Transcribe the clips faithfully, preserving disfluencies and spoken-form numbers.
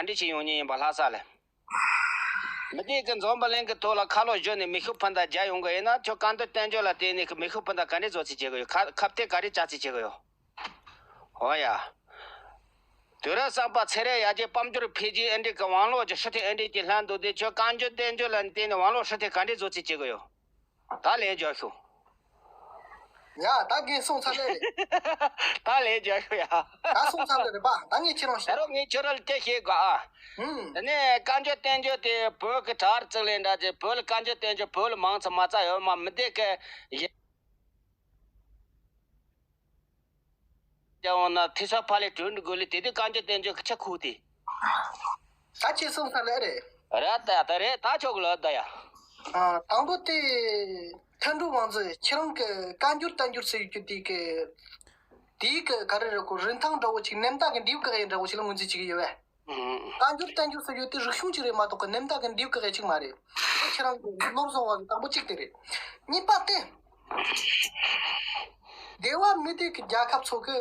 ག་འདྲ་བྱེད་ཡོང་ཉེན་ཡིན་པ་ལྷག་ས་ལ། མི་སྡེ་གི་འཛམ་བུ་གླིང་གི་ཐོག་ལ་ཁ་ལོ་བཞོན་ནས་མི་ཤུགས་འཕུར་མདའ་རྒྱག་ཡོང་གི་ཡིན་ན། ཁྱོད་བཀའ་འདུན་བསྟན་འགྱུར་ལ་བརྟེན་ནས་མི་ཤུགས་འཕུར་མདའ་ག་འདྲ་བཟོ་རྩིས་བྱེད་གི་ཡོད། ཁ་ཁ་གཏད་ག་རེ་བཅའ་རྩིས་བྱེད་གི་ཡོད། འོ་ཡ། དུས་རབས་གསར་པ་ཚན་རིག་ཡར་རྒྱས་དཔལ་འབྱོར་འཕེལ་རྒྱས་ཨེ་འདྲས་ཀྱི་དབང་ལུང་གི་སྲིད་ཐད་ཨེ་འདྲས་ཀྱི་ལྷན་འདུག་དེ། ཁྱོད་བཀའ་འདུན་བསྟན་འགྱུར་ལ་བརྟེན་ནས་དབང་ལུང་སྲིད་ཐད་ག་འདྲས་བཟོ་རྩིས་བྱེད་གི་ཡོད། ད་ལན་རྒྱག་ཤོག་ཡ། ད་ངས་སོང་ཚར་ལེ་རེད། ད་ལན་རྒྱག་ཤོག་ཡ། ད་སོང་ཚར་ལེ་རེད་པ། ད་ངས་ཁྱེད་རང་ད་ཤེས་རོགས། ངས་ཁྱོད་རང་ལ་དེ་བཤད་དགོས་ཨ། ཧུམ། དེ་ནས་བཀའ་འདུན་བསྟན་འགྱུར་དེ་བོད་ཀྱི་དྲ་བར་བཙུགས་ལེ་འདྲ་ཅིག་བོད་ལ་བཀའ་འདུན་བསྟན་འགྱུར་བོད་ལ་མང་ཙམ་མ་བཙལ་ཡོད་མ། མི་སྡེ་གི་ཡ། ཀྱང་འོང་ན་ཐེ་ཚོམ་ཕ་ལས་གྲོལ་འགྲོ་དགོས་ལེ། དེ་དུས་བཀའ་འདུན་བསྟན་འགྱུར་གྱི་ཆ་ཁུག་སྟེ། ད་ཁྱེད་སོང་ས་ལ་རེད། རེད་ད་ད་རེད། ད་ཆོག་གི་ལོ་ད་ཡ། ཨ། དང་པོ་དེ་མཁའ་འགྲོ་དབང་འཛིན་ཁྱེད་རང་གི་བཀའ་འགྱུར་བསྟན་འགྱུར་ཟེར་རྒྱུ་དེ་གི། དེའི་གི་ག་རེ་རེད་གོ། རིན་ཐང་འདྲ་བོ་ཅིག་ནེམ་ཐག་གི་འདེབས་གི་ཡིན་འདྲ་བོ་ཅིག་ལ་ངོས་འཛིན་བྱེད་ཀྱི་ཡོད་པས། བཀའ་འགྱུར་བསྟན་འགྱུར་ཟེར་རྒྱུ་དེ་རིག་གཞུང་ཅིག་རེད་མ་གཏོགས་གི་ནེམ་ཐག་གི་འདེབས་གི་ཡ་ཅིག་མ་རེད། དེ་ཁྱེད་རང་གི་ནོར་སོང་བ་གི་དང་པོ་གཅིག་དེ་རེད། གཉིས་པ་དེ། སྡེ་བ་མི་སྡེ་གི་རྒྱལ་ཁབ་ཚོ་གི་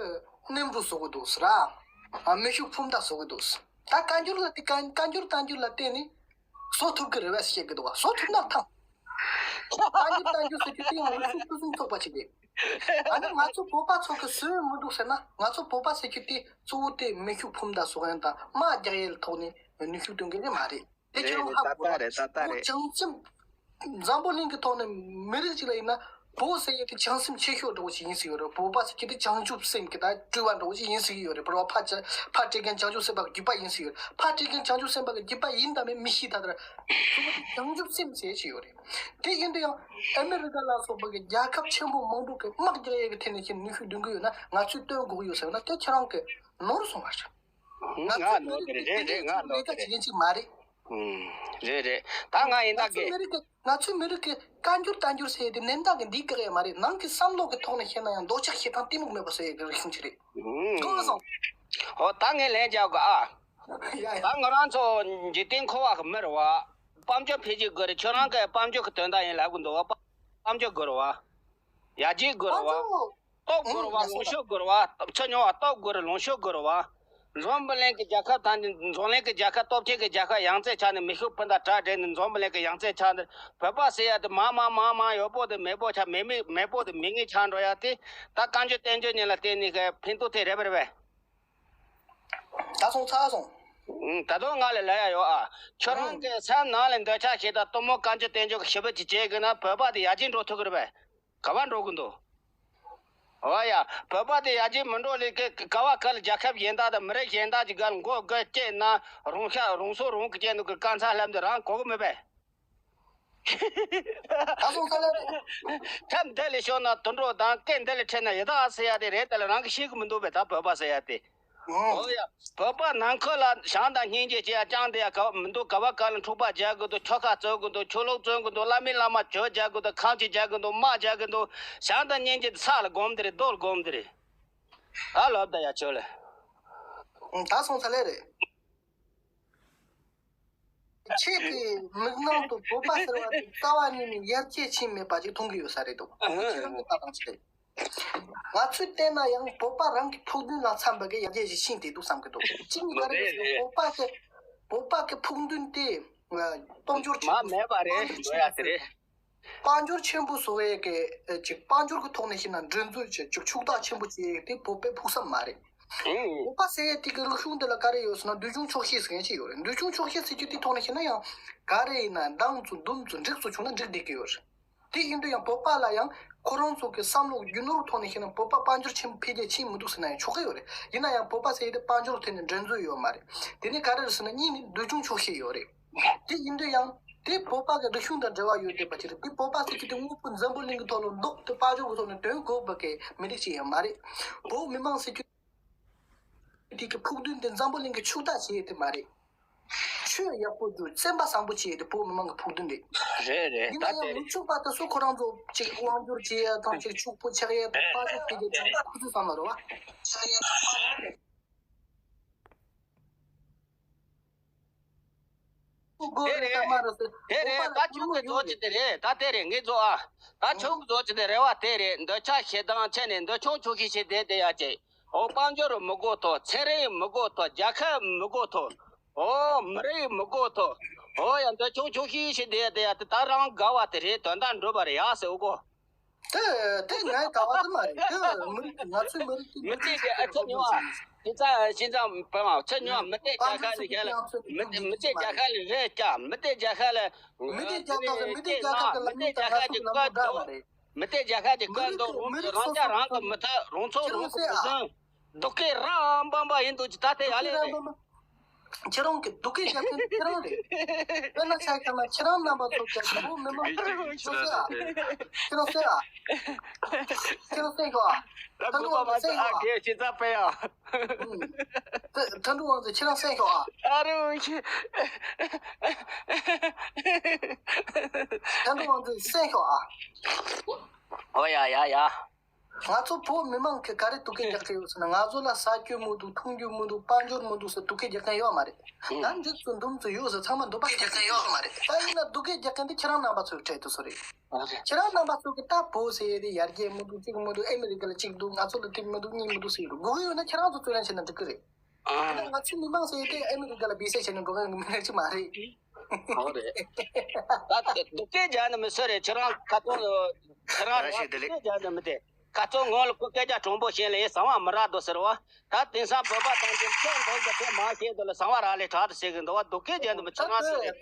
གནམ་གྲུ་བཟོ་གི་འདུག་ཟེར་ར། མི་ཤུགས་འཕུར་མདའ་བཟོ་གི་འདུག་ཟེར། ད་བཀའ་འགྱུར་ལ་དེ་བཀའ་བཀའ་འགྱུར་བསྟན་འགྱུར་ལ་བརྟེན་ནས་བཟོ་ཐུབ་གི་རེད་པས་བཤད་གི་འདུག་བ། བཟོ་ཐུབ་ན་ཐང་། བཀའ་འགྱུར་བསྟན་འགྱུར་ཟེར་རྒྱུ་དེ་ཡང་རིག་གཞུང་ཕུན་སུམ་ཚོགས་པ་ཞིག་རེད། ཨ་ནི་ང་ཚོ་བོད་པ་ཚོ་གི་སུས་མི་འདུག་ཟེར་ན། ང་ཚོ་བོད་པ་ཟེར་རྒྱུ་དེ་གཙོ་བོ་དེ་མི་ཤུགས་འཕུར་མདའ་བཟོ་ཡ་དང་དམག་རྒྱག་ཡའི་ཐོག་ནས་ནུས་ཤུགས་སྟོན་གི་ཡོད་མ་རེད། དེ་ཁྱེད་རང་ཧ་གོ་ར། བོད་བྱང་སེམས་འཛམ་བུ་གླིང་གི་ཐོག་ནས་མི་རིགས་གཅིག་ལ་ཡིན་ན་བོད་ཟེར་ཡ་དེ་བྱང་སེམས་ཆེ་ཤོས་འདྲ་བོ་ཞིག་ཡིན་ཟིག་ཡོད་རེད། བོད་པ་ཟེར་རྒྱུ་དེ་བྱང་ཆུབ་སེམས་ཀྱི་ད་སྤྲུལ་བ་འདྲ་བོ་ཞིག་ཡིན་ཟིག་ཡོད་རེད། བོད་པ་ཕ་ཕ་སྤྲེལ་རྒན་བྱང་ཆུབ་སེམས་དཔའ་གི་བརྒྱུད་པ་ཡིན་ཟིག་ཡོད་རེད། ཕ་སྤྲེལ་རྒན་བྱང་ཆུབ་སེམས་དཔའ་གི་བརྒྱུད་པ་ཡིན་དང་མིན་མི་ཤེས། ད་ལྟར་ཚོ་བ་དེ་བྱང་ཆུབ་སེམས་ཟེར་ཞིག་ཡོད་རེད། དེ་ཡིན་དུས་ཡང་ཨ་མི་རི་ཀ་ལ་སོགས་པ་གི་རྒྱལ་ཁབ་ཆེན་པོ་མང་པོ་གི་དམག་རྒྱག་ཡས་ཀྱི་ཐད་ནས་ཁྱེད་ནུས་ཤུགས་འདོན་གི་ཡོད་ན་ང་ཚོས་སྟོན་དགོས་ཀྱི་ཡོད་ཟེར་ན་དེ་ཁྱེད་རང་གི་ནོར་སོང་བ་རེད། ང་ང་ཚོའི་མི་ནོར་རིགས་རེད། དེ་རེད་རེད། འདྲའི་ང་ལས་ཀ་ནོར་རེད། བྱེད་མཁན་ཅིག་མ་རེད། ཨུམ། རེད་རེད། ད་ང་ཡིན་ད་ང་ཚོའི་གི། མི་རིགས་ཀྱི་ང་ཚོའི་མི་རིགས་ཀྱི་བཀའ་འགྱུར་བསྟན་འགྱུར་ཟེར་ཡས་དེ་ནན་ཏན་གི་འདི་གི་ཡ་མ་རེད། ནང་གི་བསམ་བློ་གི་ཐོག་ནས་བཤད་ན་ཡང་འདོད་ཆགས་ཞེ་སྡང་གཏི་མུག་མེད་པ་ཟེར་ཡས་ཀྱི་རིག་གཞུང་ཅིག་རེད། ཨུམ། གོ་སོང་། ཨོ་ད་ངས་ལན་རྒྱག་དགོས་ཨ། ཡ་ཡ། ད་ང་རང་ཚོ་འཇིག་རྟེན་འཁོར་བ་གི་མི་རེད་བ། དཔལ་འབྱོར་འཕེལ་རྒྱས་དགོས་རེད། ཁྱོད་རང་གི་དཔལ་འབྱོར་གི་དོན་དག་ཡིན་ལབ་གི་འདུག་བ། དཔལ་འབྱོར་དགོས་རེད་བ། ཡར་རྒྱས་དགོས་རེད་བ། དཔལ་འབྱོར། སྟོབས་དགོས་རེད་བ། ཨང་། ལོངས་སྤྱོད་དགོས་རེད་བ། ཆ་ཉོ་བ་སྟོབས་དགོས་རེད། ལོངས་སྤྱོད་དགོས་རེད་བ། འཛམ་བུ་གླིང་གི་རྒྱལ་ཁབ་དང་འཛམ་གླིང་གི་རྒྱལ་ཁབ་སྟོབས་ཆེན་གྱི་རྒྱལ་ཁབ་ཡང་རྩེ་ཆགས་ནས་མི་ཤུགས་སྤུན་ཟླ་གྲ་སྒྲིག་ནས་འཛམ་བུ་གླིང་གི་ཡང་རྩེ་ཆགས་ནས་བོད་པ་ཟེར་ཡ་དེ་མང་མང་མང་མང་ཡོད་པོ་དེ་མེད་པོ་ཆགས། མེད་མེད་མེད་པོ་དེ་མེད་ངེས་ཆགས་འགྲོ་ཡ་དེ་ད་བཀའ་འགྱུར་བསྟན་འགྱུར་གཉིས་ལ་བརྟེན་ནས་གི་ཕན་ཐོགས་དེ་རེད་པ་རེད་པས། ད་སོང་ཚར་སོང་། ཨང་། ད་དུང་ང་ལ་ལབ་ཡ་ཡོད་ཨ། ཁྱོད་རང་གི་སེམས་ནང་ལ་འདོད་ཆགས་ཞེ་དྲག་གཏི་མུག་བཀའ་འགྱུར་བསྟན་འགྱུར་གྱི་ཞེ་པོ་ཅིག་བྱེད་གི་ན་བོད་པ་དེ་ཡར་རྒྱས་འགྲོ་ཐུབ་གི་རེད་པས། ག་བ་འགྲོ་གི་འདུག་འོ་ཡ། བོད་པ་དེ་ཡར་རྒྱས་མི་འགྲོ་ལེ་གི་ག་བ་ག་ལ་རྒྱལ་ཁབ་གཞན་དག་དང་མི་རིགས་གཞན་དག་ཅིག་ག་ལ་མགོ་སྒུར་བསྐྱེད་ན་རང་ཤ་རང་སྲོག་རང་གིས་བཅད་འདུག་གི་དཀའ་ཚེགས་ལབ་འདི་རང་གོ་གི་མེད་པས། ད་སོང་ས་ལ། ཐབས་འདི་ལས་ཤོར་ན་དུད་འགྲོ་དང་། སྐད་འདི་ལས་ཁྲིད་ན་ཡི་དྭགས་ཟེར་ཡ་དེ་རེད། དེ་ལ་རང་གིས་ཤེས་གི་མི་འདུག་པས། ད་བོད་པ་ཟེར་ཡ་དེ། ཨོ་ཡ། བོད་པ་ནང་ཁུལ་ལ་བྱམས་དང་སྙིང་རྗེ་ཅིག་ཡང་བཅངས་བསྡད་ཡ་ག་བ་མི་འདུག་ག་བ་ག་ལ་འཁྲུག་པ་རྒྱག་གི་འདུག་ཆོལ་ཁ་རྩོད་གི་འདུག་ཆོས་ལུགས་རྩོད་གི་འདུག་བླ་མའི་བླ་མ་བྱོལ་རྒྱག་གི་འདུག་ཁམས་ཅིག་རྒྱག་གི་འདུག་དམག་རྒྱག་གི་འདུག་བྱམས་དང་སྙིང་རྗེ་དེ་ས་ལ་སྒོམ་དེ་རེད། རྡོ་ལ་སྒོམ་དེ་རེད། ད་ལབ་ད་ཡ་ཆོས་ལ། ད་སོང་ས་ལེ་རེད། ཁྱེད་ཀྱི་མིག་ནང་དུ་བོད་པ་ཟེར་བ་དེ་རྩ་བ་ཉིད་ནས་ཡར་རྒྱས་ཕྱིན་མེད་པ་ཅིག་མཐོང་གི་ཡོད་ས་རེད་འདུག་ཁྱེད་རང་གི་ལྟ་སྟངས་ཅི་རེད། ང་ཚོས་བལྟས་ན་ཡང་བོད་པ་རང་གི་ཕུགས་འདུན་ལ་འཚམ་པ་གི་ཡར་རྒྱས་ཤིག་ཕྱིན་བསྡད་འདུག་བསམ་གི་འདུག་གཅིག་ནི་ག་རེ་རེད་ཟེར་ན་བོད་པ་གི་བོད་པ་གི་ཕུགས་འདུན་དེ་དཔལ་འབྱོར་ཆེན་པོ་མ་མེད་པ་རེད། དཔལ་འབྱོར་ཆེན་པོ་ཟེར། དཔལ་འབྱོར་ཆེན་པོ་བཟོ་བའི་གི་ཅིག་དཔལ་འབྱོར་གི་ཐོག་ནས་བཤད་ན་འགྲན་རྩོད་ཅིག་ཅིག་ཕྱུག་བདག་ཆེན་པོ་བྱེད་ཡས་དེ་བོད་པའི་ཕུགས་བསམ་མ་རེད། ཨང་། བོད་པ་ཟེར་ཡས་དེ་གི་རིག་གཞུང་འདི་ལ་ག་རེ་ཡོད་ཟེར་ན་འདོད་ཆུང་ཆོག་ཤེས་ཟེར་མཁན་ཅིག་ཡོད་རེད། འདོད་ཆུང་ཆོག་ཤེས་ཟེར་རྒྱུ་དེ་ཐོག་ནས་བཤད་ན་ཡང་ག་རེ་ཡིན་ན་མདངས་ཙམ་ཟླུམ་ཙམ་འགྲིག་ཙམ་བྱུང་ན་འགྲིག་བསྡད་ཀྱི་ཡོད་རེད། དེ་ཡིན་དུས་ཡང་བོད་པ་ལ་ཡང་ཁོ་རང་ཚོ་གི་བསམ་བློ་རྒྱུ་ནོར་ཐོག་ནས་བཤད་ན་བོད་པ་དཔལ་འབྱོར་ཆེན་པོ་འཕེལ་རྒྱས་ཕྱིན་མི་འདུག་ཟེར་ན་ཡང་ཆོག་གི་ཡོད་རེད། ཡིན་ན་ཡང་བོད་པ་ཟེར་ཡས་དེ་དཔལ་འབྱོར་ཐད་ནས་འགྲན་རྩོད་ཡོད་མ་རེད། དེ་ནས་ག་རེ་རེད་ཟེར་ན་གཉིས་ནི་འདོད་ཆུང་ཆོག་ཤེས་ཡོད་རེད། དེ་ཡིན་དུས་ཡང་དེ་བོད་པ་གི་རིག་གཞུང་དང་འབྲེལ་བ་ཡོད་བསྡད་པ་ཅིག་རེད། དེ་བོད་པ་ཟེར་རྒྱུ་དེ་དངོས་པོ་འཛམ་བུ་གླིང་གི་ཐོག་ལ་ལྡོག་སྟེ་དཔལ་འབྱོར་གི་ཐོག་ནས་དོན་དགོས་པ་གི་མི་རིགས་ཤིག་ཡང་མ་རེད། བོད་མི་མང་ཟེར་རྒྱུ་དེ་གི་ཕུགས་འདུན་དེ་འཛམ་བུ་གླིང་གི་ཕྱུག་བདག་བྱེད་ཡས་དེ་མ་རེད། ཆོས་ཡག་པོ་སྒྲུབ། བཙན་པ་བཟང་པོ་བྱེད་ཡས་དེ་བོད་མི་མང་གི་ཕུགས་འདུན་རེད། རེད་རེད། ཡིན་ད་ན་དེ་ཡང་རེད། མི་ཕྱུག་པ་དེ་ཚོ་ཁོ་རང་ཚོ་ཅིག་དབང་སྒྱུར་བྱེད་ཡས་དང་ཅིག་ཕྱུག་པོ་ཆགས་ཡས་དང་དཔལ་འབྱོར་འཕེལ་རྒྱས་བཏང་ཡས་ཁོ་ཚོའི་བསམ་བློ་རེད་བ། དེ་རེད། དེ་རེད། ད་ཁྱོད་ཀྱི་རྫོགས་ཀྱི་དེ་རེད། ད་དེ་རེད། ངས་རྫོགས་ཨ། ད་ཁྱོད་ཀྱི་རྫོགས་ཀྱི་དེ་རེད་བ། དེ་རེད། འདོད་ཆགས་ཞེ་སྡང་ཆེ་ནས་འདོད་ཆུང་ཆོག་ཤེས་བྱེད་བསྡད་བསྡད་ཡ་ཅིག་འོ་དཔལ་འབྱོར་མི་དགོས་ཐོག་ཚན་རིག་མི་དགོས་ཐོག་རྒྱལ་ཁབ་མི་དགོས་ཐོག་ཨོ་མི་རིགས་མི་གོ་ཐོ། ཨོ་ཡ་འདི་ཆུང་ཆུང་ཤིག་ཤིག་དེ་དེ་ཡ་དེ་ད་རང་དགའ་བ་དེ་རེད། དོན་དག་འགྲུབ་པ་རེད་ཡ་ཟེར་གོ། དེ་དེ་ངའི་དགའ་བ་དེ་མ་རེད། དེ་མི་རིགས་ང་ཚོའི་མི་རིགས་དེ་མི་སྡེ་རྒྱ་ཁྱོད་ཉོ་བ། ཁྱེད་ཚ་ཤིན་ཙང་བོད་མ་ཁྱོད་ཉོ་བ་མི་སྡེ་རྒྱ་ཁ་ལ་ཁྱེད་ལ་མི་སྡེ་མི་སྡེ་རྒྱ་ཁ་ལ་རེད་ཀྱ་མི་སྡེ་རྒྱ་ཁ་ལ། མི་སྡེ་རྒྱ་ཁ་ལ་མི་སྡེ་རྒྱ་ཁ་གི་མི་སྡེ་རྒྱ་ཁ་གི་བཀའ་འདོགས། མི་སྡེ་རྒྱ་ཁ་གི་བཀའ་འདོགས། རང་རྒྱ་རང་གི་མི་ཐ་རང་ཚོ་རང་ཚོ་གི་བཟང་། སྡུག་སྐད་རང་འབམ་པ་ཡིན་འདུག་ཅི་ད་ཐེ་ཡ་ལེ་རེད། ཁྱེད་རང་གི་སྡུག་སྐད་རྒྱབ་མཁན་ཁྱེད་རང་རེད། དཔེར་ན་ཆ་བཞག་ན་ཁྱེད་རང་རྣམ་པ་ཚོ་གི་ཞྭ་མོ་མི་མང་ཁྱེད་རང་གསོད་ཨ། ཁྱེད་རང་གསོད་ཨ། ཁྱེད་རང་གསོད་ཤོག་ཨ། ད་ཐང་གོ་པ་མ་གསོད་ཨ་གསོད་ཤོག་ཨ། གེ་ཤི་ཚ་པེ་ཡ། ཨུམ། ད་ཐང་གོ་པ་གསོད་ཁྱེད་རང་གསོད་ཤོག་ཨ། ཨ་རུ་ཤི། ཐང་གོ་པ་གསོད་ཤོག་ཨ། ཨོ་ཡ་ཡ་ཡ། ང་ཚོ་བོད་མི་མང་གིས་ག་རེ་སྡུག་སྐད་རྒྱག་གི་ཡོད་ཟེར་ན། ང་ཚོ་ལ་ཟ་རྒྱུ་མི་འདུག་འཐུང་རྒྱུ་མི་འདུག་དཔལ་འབྱོར་མི་འདུག་ཟེར་སྡུག་སྐད་རྒྱག་མཁན་ཡོད་མ་རེད། ད་འདི་ཚོ་འདུམ་ཚོ་ཡོད་ཟེར་ཚང་མ་འདུམ་པ་རྒྱག་མཁན་ཡོད་མ་རེད། ད་ཡིན་ན་སྡུག་སྐད་རྒྱག་མཁན་དེ་ཁྱེད་རང་རྣམ་པ་ཚོའི་གྲས་དེ་ཚོ་རེད། ཁྱེད་རང་རྣམ་པ་ཚོ་གིས་ད་བོད་ཟེར་ཡས་དེ་ཡར་རྒྱས་མི་འདུག་གཅིག་མི་འདུག་ཨ་མི་རི་ཀ་ལ་གཅིག་འདུག་ང་ཚོ་ལ་གཅིག་མི་འདུག་གཉིས་མི་འདུག་ཟེར་གྱི་འདུག་དགོས་ཀྱི་ཡོད་ན་ཁྱེད་རང་ཚོ་རྩོད་ལེན་བྱས་ན་འགྲིག་གི་རེད། ཨ། ང་ཚོའི་མི་མང་ཟེར་ཡས་དེ་ཨ་མི་རི་ཀ་ལ་བི་ས་བྱས་ནས་འགྲོ་མཁན་གྱི་མི་རིགས་ཅིག་མ་རེད། ཨོ་རེད། ད་སྡུག་སྐད་རྒྱག་ནི་མི་སུ་རེད། ཁྱེད་རང་ཁ་ཚོན་ཁྱེད་རང་རང་ཞིག་བདེ་ལེགས། སྡུག་སྐད་རྒྱག་ནི་མི་དེ་ཁ་ཚོན་ངོ་ལ་ཁོ་སྐད་ཆ་དྲང་པོ་བཤད་ལ་ཡེ་གསང་བ་མི་རག་འདུག་ཟེར་བ། ད་དེང་སང་བོད་པ་ཐམས་ཅད་སྐད་འདོན་གྱི་དེ་མ་བཤད་དུ་ལ་གསང་བ་རག་ལས་དྲག་ཏུ་བཤད་གི་འདུག་བ། སྡུག་སྐད་རྒྱག་ནི་མི་ཁྱེད་རང་ཟེར་རེད།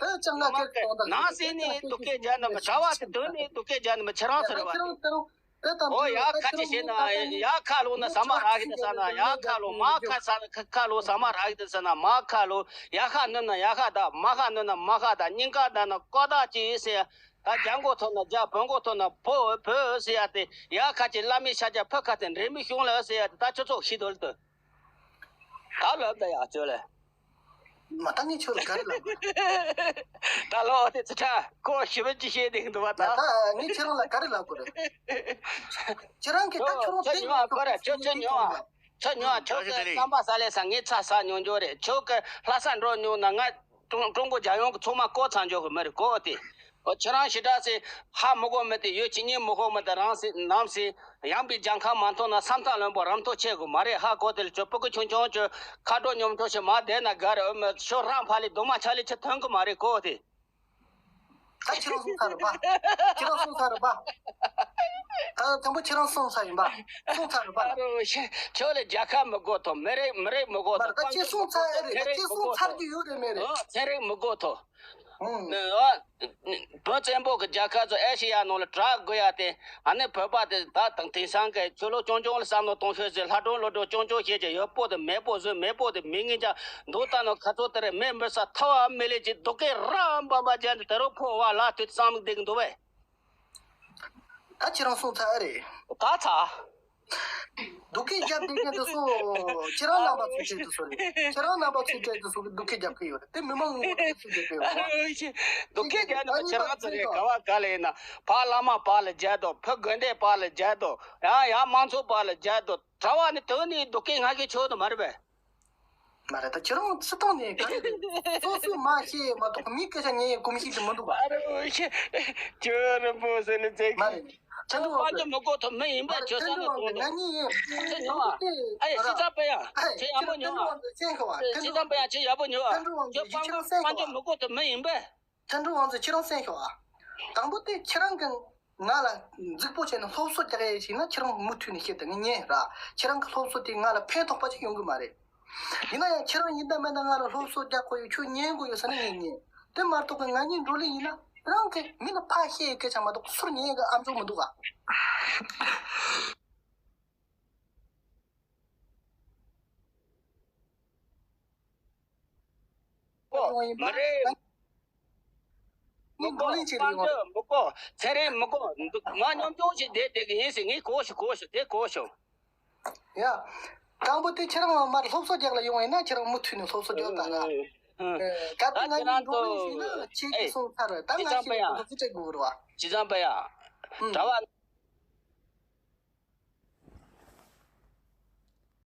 ནང་སེམས་ནས་སྡུག་སྐད་རྒྱག་ནི་མི་བྱ་བ་དེ་དོན་ནས་སྡུག་སྐད་རྒྱག་ནི་མི་ཁྱེད་རང་ཟེར་བ། ཨོ་ཡ་ཁ་ཅིག་བྱས་ན་ཡ་ཁ་ལོ་ན་ཟ་མ་རག་གི་ད་ཟ་ན་ཡ་ཁ་ལོ་མ་ཁ་ཟ་ཁ་ཁ་ལོ་ཟ་མ་རག་གི་ད་ཟ་ན་མ་ཁ་ལོ། ཡ་ཁ་ནོན་ན་ཡ་ཁ་ད་མ་ཁ་ནོན་ན་མ་ཁ་ད་སྙིང་ག་ད་ན་ཀོ་ད་ཅི་ཟེར། ད་རྒྱ་མགོ་ཐོན་ན་རྒྱ་བོད་མགོ་ཐོན་ན་བོད་བོད་ཟེར་ཡ་དེ་ཡ་ཁ་ཅིག་བླ་མའི་ཤཱཀྱ་ཕུ་ཁ་དེ་འདྲེ་མི་ཤོང་ལ་ཟེར་ཡ་དེ་ད་ཁྱོད་ཚོ་ཤི་དོལ་དུ། ད་ལབ་ད་ཡ་ཅོ་ལེ། མ་ད་ངས་ཁྱོད་ལ་ག་རེ་ལབ་དགོས་རེད། ད་ལོ་དེ་ཚོ་ཁོ་ཞི་བ་ཅི་བཤད་དེ་འདུག་བ་ད། ད་ངས་ཁྱེད་རང་ལ་ག་རེ་ལབ་དགོས་རེད། ཁྱེད་རང་གིས་ད་ཁྱོད་རང་ཁྱོད་ཉོ་བ་ཁོ་ར་ཁྱོད་ཁྱོད་ཉོ་བ། ཁྱོད་ཉོ་བ་ཁྱོད་ཀྱི་རྩམ་པ་ཟ་ལས་ས་ངས་ཚ་ཟ་ཉོ་འཇོག་རེད། ཁྱོད་ཀྱི་ལྷ་ས་འགྲོ་ཉོ་ན་ང་ཀྲུང་ཀྲུང་གོ་རྒྱལ་ཡོངས་ཀྱི་ཚོང་མ་བསྐོ་ཚང་འཇོག་གི་མི་རེད་གོ་དེ། ཨོ་ཁྱེད་རང་ཞེ་དྲག་སེ་ཧ་མི་གོ་མི་དེ་ཡོད་ཅི་ཉན་མི་གོ་མི་དེ་རང་སེ་ནམ་སེ། ཡངས་པའི་ལྗང་ཁ་མ་མཐོང་ན་ས་མཐའ་རློན་པོ་རམ་མཐོ་ཆེ་དགོས་མ་རེད། ཧ་གོ་དེ་ལ་ཁྱོད་སྤུ་གུ་ཆུང་ཆུང་ཁྱོད་ཁ་དྲོ་སྙོམས་འཇོག་བྱེད་མ་བསྡད་ན་དགའ་རེད། ཨོ་མ་ཁྱོད་རང་ཕ་ལས་རྡོག་མ་ཆ་ལས་ཆེ་ཐོན་གི་མ་རེད་གོ་དེ། ད་ཁྱེད་རང་གསུངས་ཚར་རེད་པ། ཁྱེད་རང་གསུངས་ཚར་རེད་པ། ད་དང་པོ་ཁྱེད་རང་གསུངས་ཚར་ཡིན་པ། གསུངས་ཚར་རེད་པ། ཨ་རོ་ཤེ་ཁྱོད་ལ་རྒྱལ་ཁབ་མི་དགོས་ཐོ། མི་རིགས་མི་རིགས་མི་དགོས་ཐོ། མ་རེད། ད་ཁྱེད་གསུངས་ཚར་ཨེ་རེད། ད་ཁྱེད་གསུངས་ཚར་རྒྱུ་ཡོད་རེད་མེད་རེད། ཨོ་ཚན་རིག་མི་དགོས་ཐོ། ཨང་། ཨ། བོད་བཙན་པོ་གི་རྒྱལ་ཁབ་ཚོ་ཨེ་ཤེ་ཡ་ནང་ལ་གྲགས་དགོས་ཡ་དེ། ཨ་ནི་བོད་པ་དེ་ད་དང་དེང་སང་གི་ཆོས་ལུགས་རྐྱང་རྐྱང་ལ་བསམ་བློ་གཏོང་ཤོག་ཟེར། ལྷ་སྒྲུང་བློ་སྒྲུང་རྐྱང་རྐྱང་བཤད་ཀྱི་ཡོད་པོ་དེ་མེད་པོ་བཟོས་མེད་པོ་དེ་མི་ངན་ཅག་འདུག་ད་ནོ་ཁ་ཚོ་དེ་རེད། མེད་མི་ས་ཐ་བ་མེད་ལས་ཀྱི་སྡུག་སྐད་ར་འབའ་འབའ་བརྒྱབ་ནས་དེ་རུ་ཕོ་བ་ལ་དུས་བསམ་བསྡད་གི་འདུག་བས། ད་ཁྱེད་རང་གསུངས་ཚར་ཨེ་རེད། ད་ཚ། སྡུག་སྐད་རྒྱབ་བསྡད་མཁན་དེ་ཚོ་ཁྱེད་རང་རྣམ་པ་ཚོའི་གྲས་དེ་ཚོ་རེད། ཁྱེད་རང་རྣམ་པ་ཚོའི་གྲས་དེ་ཚོ་གིས་སྡུག་སྐད་རྒྱབ་ཀྱི་ཡོད་རེད། དེ་མི་མང་ངོ་ཚོས་རྒྱབ་ཀྱི་ཡོད་རེད། སྡུག་སྐད་རྒྱབ་ནི་མི་ཁྱེད་རང་ཚོ་རེད། ག་བ་ག་ལ་ཡིན་ན་ཕ་བླ་མ་བར་ལ་རྒྱབ་དོ། ཕ་དགོན་སྡེ་བར་ལ་རྒྱབ་དོ། ཡང་ཡང་མང་ཚོགས་བར་ལ་རྒྱབ་དོ། གྲྭ་བ་ནི་དོན་ནི་སྡུག་སྐད་ང་གིས་ཆོད་དོ་མ་རེད་པས། མ་རེད། ད་ཁྱེད་རང་སྤྱིར་བཏང་ནས་ག་རེ་རེད། སོ་སོས་མ་ཤེས་མ་གཏོགས་མིའི་སྐད་ཆ་ཉན་ཡས་གོམས་གཤིས་དེ་མི་འདུག་ག་ཨ་རོ་ཤེ། ཁྱོད་རིན་པོ་ཆེ་ནི་ཚེ་མ་གི་རེད། ཁྱེད་ཚོ་དཔལ་འབྱོར་མི་དགོས་ཐོ་མི་ཡིན་པས། ཁྱོད་ས་ནས་གཏོང་དོ། ང་གཉིས་ཡིན། ཁྱོད་ཉོ་བ། ཨེ་ཤི་ཙམ་པ་ཡ། ཁྱོད་ཡག་པོ་ཉོ་བ། ཤི་ཙམ་པ་ཡ་ཁྱོད་ཡག་པོ་ཉོ་བ། ཁྱོད་དཔལ་འབྱོར་དཔལ་འབྱོར་མི་དགོས་ཐོ་མི་ཡིན་པས། ཐན་ཀྲུང་ཝང་ཚོ་ཁྱེད་རང་གསན་ཤོག་ཨ། དང་པོ་དེ་ཁྱེད་རང་གིས་ང་ལ་རྫིག་པོ་བྱས་ནས་སློབ་གསོ་རྒྱག་ཡས་ཞིག་ན་ཁྱེད་རང་མུ་མཐུད་ནས་བཤད་དེ་ངས་ཉན་ར། ཁྱེད་རང་གི་སློབ་གསོ་དེ་ང་ལ་ཕན་ཐོགས་པ་ཅིག་ཡོང་གི་མ་རེད། ཡིན་ན་ཡང་ཁྱེད་རང་ཡིན་ད་མིན་ད་ང་ལ་སློབ་གསོ་རྒྱག་དགོས་ཡོད། ཁྱོད་ཉན་དགོས་ཡོད་ཟེར་ན་ངས་ཉན། དེ་མ་གཏོགས་གི་ང་གཉིས་འགྲོ་ལེ་ཡིན་ན་རང་གི་མི་ལ་ཕར་བཤད་ཡས་སྐད་ཆ་མ་གཏོགས་ཚུར་ཉན་ཡས་གི་ཨམ་ཅོག་མི་འདུག་ག་གོ། མི་རེད། མི་གོ། དཔལ་འབྱོར་མི་གོ། ཚན་རིག་མི་གོ། ང་སྙོམས་སྐྱོང་ཞིག་བསྡད་བསྡད་གི་ཡིན་ཟེར། ངས་གོ་ཞིག་གོ་ཞིག་དེ་གོ་ཞིག་ཡ། དང་པོ་དེ་ཁྱེད་རང་མར་སློབ་གསོ་རྒྱག་ལ་ཡོང་བ་ཡིན་ན་ཁྱེད་རང་མུ་མཐུད་ནས་སློབ་གསོ་རྒྱག་ད་ལ། ད་ལྟ་ང་གཉིས་འགྲོ་ལེ་ཡིན་ན་ཁྱེད་ཀྱིས་གསུངས་ཚར། ད་ང་ཁྱེད་ཀྱི་སློབ་གསོ་སྤྲད་དགོས་རེད་བ། ཅི་ཙམ་པ་ཡ། གྲྭ་བ།